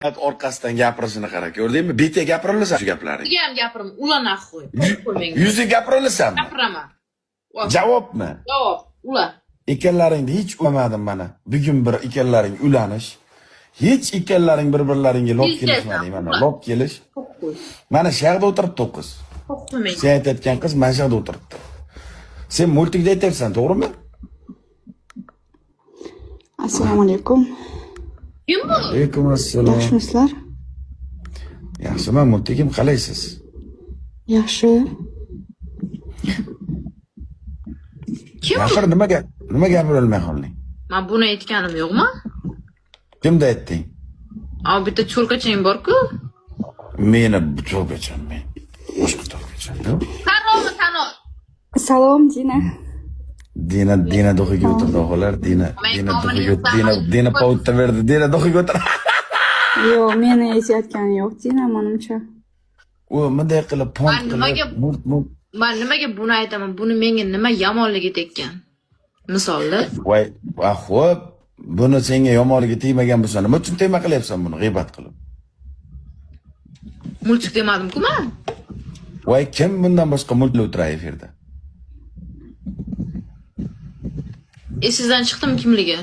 Orqasidan gapirishini qara, ko'rdingmi? Betiga gapira olasan shu gaplaring. Yuziga ham gapiraman. Ula нахуй. Qo'y menga. Yuziga gapira olasanmi? Gapiraman. Javobmi? Javob. Ula. Ikkalalaringni hech ulamadim mana. Bugun bir ikkalalaring ulanish. Hech ikkalalaring bir-birlaringga lop Pizdes, kelishmading mana. ula. Lop kelish. Qo'y. Mana shu yoqda o'tiribdi u qiz. Qo'y menga. Sen aytayotgan qiz mana shu yoqda o'tiribdi. Sen multikda aytyapsan, to'g'rimi? Assalomu alaykum. Kim bu? Alaykum assalom. Yaxshimisizlar? Yaxshiman, multikim, qalaysiz? Yaxshi. Kim bu? Gapir, nimaga nima gapira olmay qolding? Men buni aytganim yo'qmi? Kimda aytding? A bitta cho'lkachang bor-ku. Meni cho'lkacham men. Boshqa cho'lkacham yo'q. Tanolmi, tanol. Salom, Dina. Dina, Dina дух iga o'tirdi, o'g'illar. Dina, Men Dina nomini дух iga, Dina, aytsam- Dina povutda berdi. Dina дух iga o'tir. Yo'q, meni aytayotgani yo'q, Dina, menimcha. U bunday qilib, pont Man nimaga- qilib, murt murt. Men nimaga buni aytaman? Buni menga nima yomonligi tekkan? Misolda. Voy, va xo'p, buni senga yomonligi tegmagan bo'lsa, nima uchun tema qilyapsan buni g'iybat qilib? Multik demadim-ku men. Voy, kim bundan boshqa multlar o'tiradi efirda? Esingizdan chiqdimi kimligi?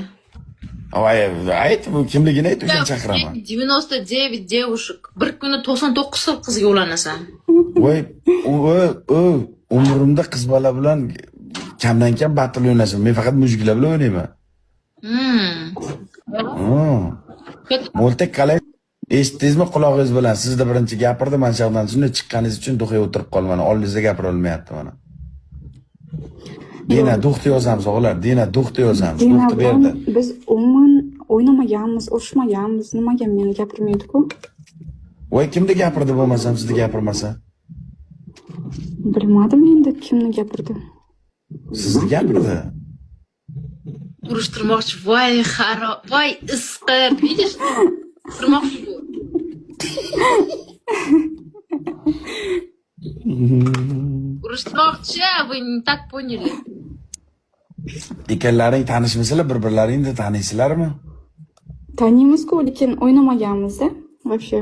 Voy, ayt, bu kimligini ayt, o'shani chaqiraman. 99 девушек. Bir kunda 99 xil qizga ulanasan. Voy, u umrimda qiz bola bilan kamdan kam battle o'ynashim. Men faqat mujiklar bilan o'ynayman. Mo'ltak qalay eshitdingizmi qulog'ingiz bilan? Sizda birinchi gapirdi, mana shu yoqdan shunday chiqqaningiz uchun дух ga o'tirib qoldi mana. Oldingizda gapira olmayapti mana. Dina дух ni yozamiz, o'g'illar. Dina дух ni yozamiz. Dina Дух ni bilan berdi. biz umuman o'ynamaganmiz, urushmaganmiz. Nimaga meni gapirmaydi-ku? Voy, kimni gapirdi bo'lmasam, sizni gapirmasa? Bilmadim endi kimni gapirdi. Sizni gapirdi. Urushtirmoqchi. Voy harom, voy isqir. Видишь? Urushtirmoqchi bu. Urushtirmoqchi, вы не так поняли. Ikkalalaring tanishmisizlar, bir-birlaringni taniysizlarmi? Taniymiz-ku, lekin o'ynamaganmiz-da. Вообще.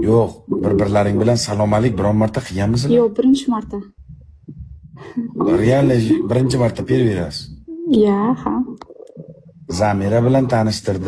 Yo'q, bir-birlaring bilan salom alik biron marta qilganmisizlar? Yo'q, birinchi marta. Реально birinchi marta, первый раз. Ya, ha. Zamira bilan tanishtirdi.